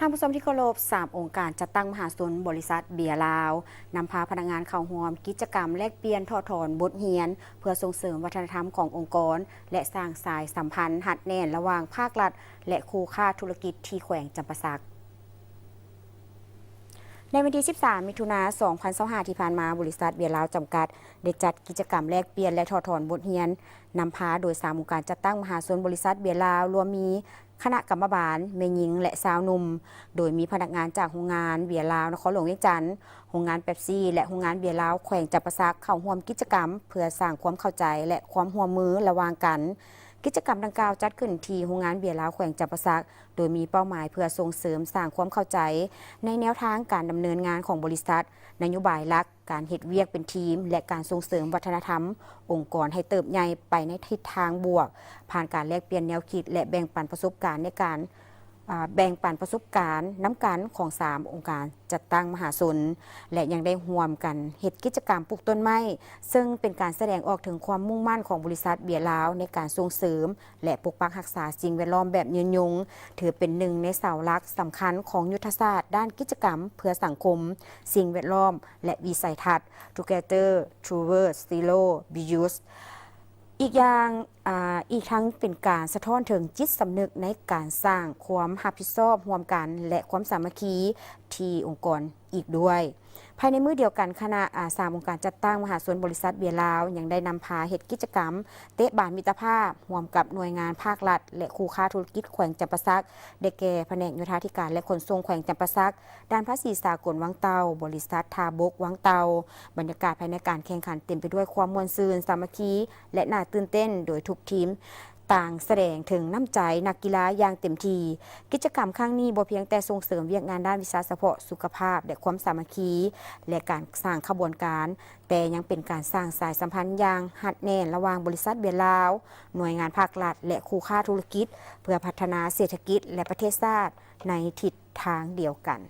ທ່ານຜູ້ຊົມທີ່ເຄົາລົບ, ສາມອົງການຈັດຕັ້ງມະຫາຊົນບໍລິສັດເບຍລາວ ນຳພາພະນັກງານເຂົ້າຮ່ວມກິດຈະກຳແລກປ່ຽນຖອດຖອນບົດຮຽນ ເພື່ອສົ່ງເສີມວັດທະນະທຳຂອງອົງກອນ ແລະ ສ້າງສາຍສຳພັນຮັດແໜ້ນລະຫວ່າງພາກລັດ ແລະ ຄູ່ຄ້າທຸລະກິດທີ່ແຂວງຈຳປາສັກ. ໃນວັນທີສິບສາມ ມິຖຸນາ ສອງພັນຊາວຫ້າ ທີ່ຜ່ານມາ, ບໍລິສັດເບຍລາວຈຳກັດ ໄດ້ຈັດກິດຈະກຳແລກປ່ຽນ ແລະ ຖອດຖອນບົດຮຽນ ນຳພາໂດຍສາມອົງການຈັດຕັ້ງມະຫາຊົນບໍລິສັດເບຍລາວ, ລວມມີຄະນະກຳມະບານ, ແມ່ຍິງ ແລະ ຊາວໜຸ່ມ, ໂດຍມີພະນັກງານຈາກໂຮງງານເບຍລາວນະຄອນຫຼວງວຽງຈັນ, ໂຮງງານເປັບຊີ ແລະ ໂຮງງານເບຍລາວແຂວງຈຳປາສັກ ເຂົ້າຮ່ວມກິດຈະກຳ ເພື່ອສ້າງຄວາມເຂົ້າໃຈ ແລະ ຄວາມຮ່ວມມືລະຫວ່າງກັນ. ກິດຈະກຳດັ່ງກ່າວຈັດຂຶ້ນທີ່ໂຮງງານເບຍລາວແຂວງຈຳປາສັກ, ໂດຍມີເປົ້າໝາຍເພື່ອສົ່ງເສີມສ້າງຄວາມເຂົ້າໃຈໃນແນວທາງການດຳເນີນງານຂອງບໍລິສັດ, ນະໂຍບາຍຫຼັກ, ການເຮັດວຽກເປັນທີມ ແລະ ການສົ່ງເສີມວັດທະນະທຳອົງກອນໃຫ້ເຕີບໃຫຍ່ໄປໃນທິດທາງບວກ, ຜ່ານການແລກປ່ຽນແນວຄິດ ແລະ ແບ່ງປັນປະສົບການໃນການ, ອາ, ແບ່ງປັນປະສົບການນຳກັນຂອງສາມອົງການ ຈັດຕັ້ງມະຫາຊົນ ແລະ ຍັງໄດ້ຮ່ວມກັນເຮັດກິດຈະກຳປູກຕົ້ນໄມ້, ເຊິ່ງເປັນການສະແດງອອກເຖິງຄວາມມຸ່ງໝັ້ນຂອງບໍລິສັດເບຍລາວໃນການສົ່ງເສີມ ແລະ ປົກປັກຮັກສາສິ່ງແວດລ້ອມແບບຍືນຍົງ, ຖືເປັນໜຶ່ງໃນເສົາຫຼັກສຳຄັນຂອງຍຸດທະສາດດ້ານກິດຈະກຳເພື່ອສັງຄົມ, ສິ່ງແວດລ້ອມ ແລະ ວິໄສທັດ Together Towards Zero Reuse. ອີກຢ່າງ, ອາ, ອີກທັງເປັນການສະທ້ອນເຖິງຈິດສຳນຶກໃນການສ້າງຄວາມຮັບຜິດຊອບຮ່ວມກັນ ແລະ ຄວາມສາມັກຄີທີ່ອົງກອນອີກດ້ວຍ. ພາຍໃນມື້ດຽວກັນ, ຄະນະ, ອາ, ສາມອົງການຈັດຕັ້ງມະຫາຊົນບໍລິສັດເບຍລາວ ຍັງໄດ້ນຳພາເຮັດກິດຈະກຳເຕະບານມິດຕະພາບ ຮ່ວມກັບໜ່ວຍງານພາກລັດ ແລະ ຄູ່ຄ້າທຸລະກິດແຂວງຈຳປາສັກ ໄດ້ແກ່ ພະແນກໂຍທາທິການ ແລະ ຂົນສົ່ງແຂວງຈຳປາສັກ, ດ່ານພາສີສາກົນວັງເຕົ່າ, ບໍລິສັດທ່າບົກວັງເຕົ່າ. ບັນຍາກາດພາຍໃນການແຂ່ງຂັນເຕັມໄປດ້ວຍຄວາມມ່ວນຊື່ນ, ສາມັກຄີ ແລະ ໜ້າຕື່ນເຕັ້ນ, ໂດຍທຸກທີມຕ່າງສະແດງເຖິງນ້ຳໃຈນັກກິລາຢ່າງເຕັມທີ່. ກິດຈະກຳຄັ້ງນີ້ບໍ່ພຽງແຕ່ສົ່ງເສີມວຽກງານດ້ານວິຊາສະເພາະ, ສຸຂະພາບ ແລະ ຄວາມສາມັກຄີ ແລະ ການສ້າງຂະບວນການ, ແຕ່ຍັງເປັນການສ້າງສາຍສຳພັນຢ່າງຮັດແໜ້ນລະຫວ່າງບໍລິສັດເບຍລາວ, ໜ່ວຍງານພາກລັດ ແລະ ຄູ່ຄ້າທຸລະກິດ ເພື່ອພັດທະນາເສດຖະກິດ ແລະ ປະເທດຊາດໃນທິດທາງດຽວກັນ.